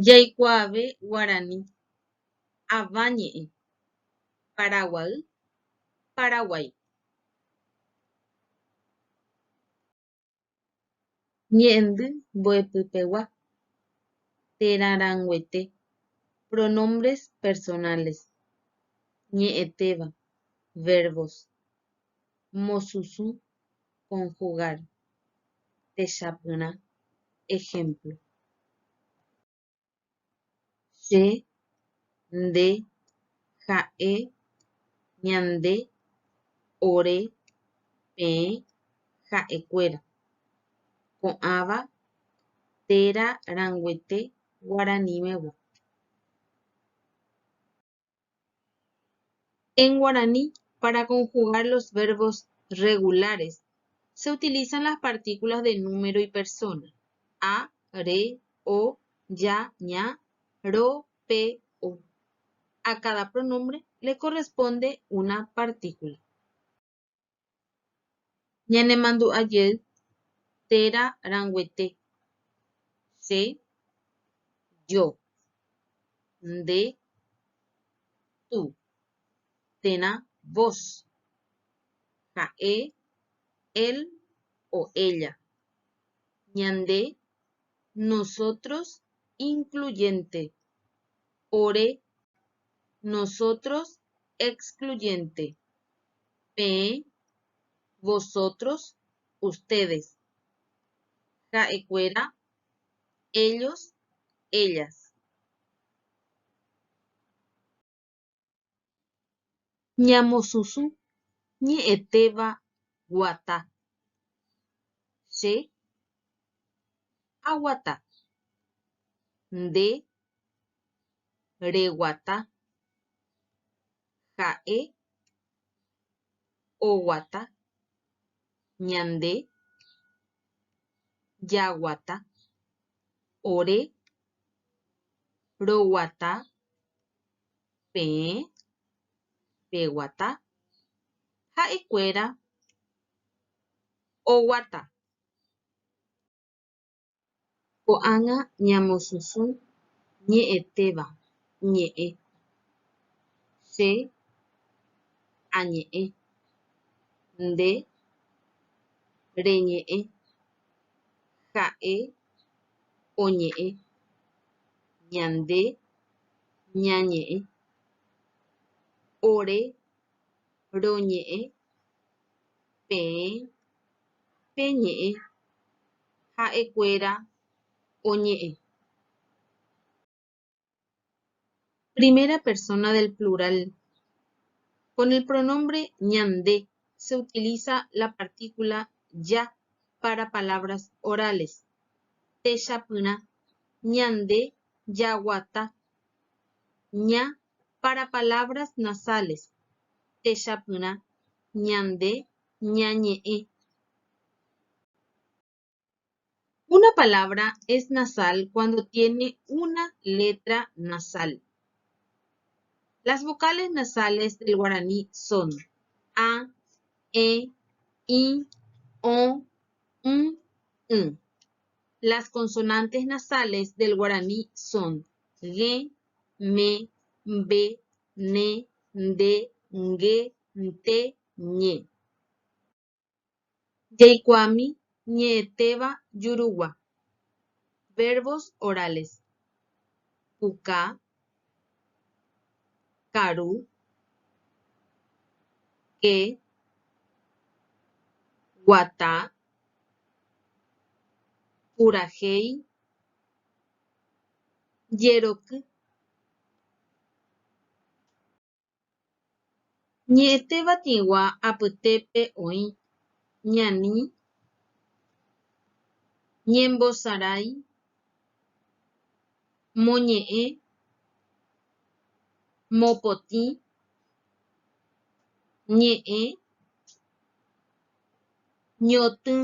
Jaikuaave guarani, avañe'ẽ, Paraguay, Paraguái. Ñe'ẽndy mbo'epypegua, terarãnguete, pronombres personales, ñe'ẽtéva, verbos, mosusũ, conjugar, techapyrã, ejemplo. Che, nde, ha'e, ñande, ore, peẽ, ha'ekuéra. Ko'ãva téra rãnguete guaranimegua. En guaraní, para conjugar los verbos regulares, se utilizan las partículas de número y persona, a, re, o, ya, ña, ro, pe, o. A cada pronombre le corresponde una partícula. Ñanemandu'a jey téra rãnguete, che, yo, nde, tú, térã vos, ha'e, él o ella, ñande, nosotros incluyente, ore, nosotros excluyente, peẽ, vosotros, ustedes, ha'ekuéra, ellos, ellas. Ñamosusũ ñe'ẽtéva guata. Che aguata. Nde reguata. Ha'e oguata, ñande jaguata, ore roguata, peẽ peguata, ha'ekuéra oguata. Ko'ág̃a ñamosusũ ñe'ẽtéva ñe'ẽ. Che añe'ẽ. Nde reñe'ẽ. Ha'e oñe'ẽ. Ñande ñañe'ẽ. Ore roñe'ẽ. Peẽ peñe'ẽ. Ha'ekuéra oñe'ẽ. Primera persona del plural. Con el pronombre ñande se utiliza la partícula ya para palabras orales. Techapyrã, ñande jaguata. Ña para palabras nasales. Techapyrã, ñande ñañe'ẽ. Una palabra es nasal cuando tiene una letra nasal. Las vocales nasales del guaraní son a, e, i, o, u, ỹ. Las consonantes nasales del guaraní son g, m, b, n, d, g, t, ñ. Jaikuaami ñe'ẽtéva jurugua. Verbos orales. Puka, karu, ke, guata, purahéi, jeroky. Ñe'ẽtéva tĩgua apytépe oĩ, ñani, ñembosarái, moñe'ẽ, mopotĩ, ñe'ẽ, ñotỹ.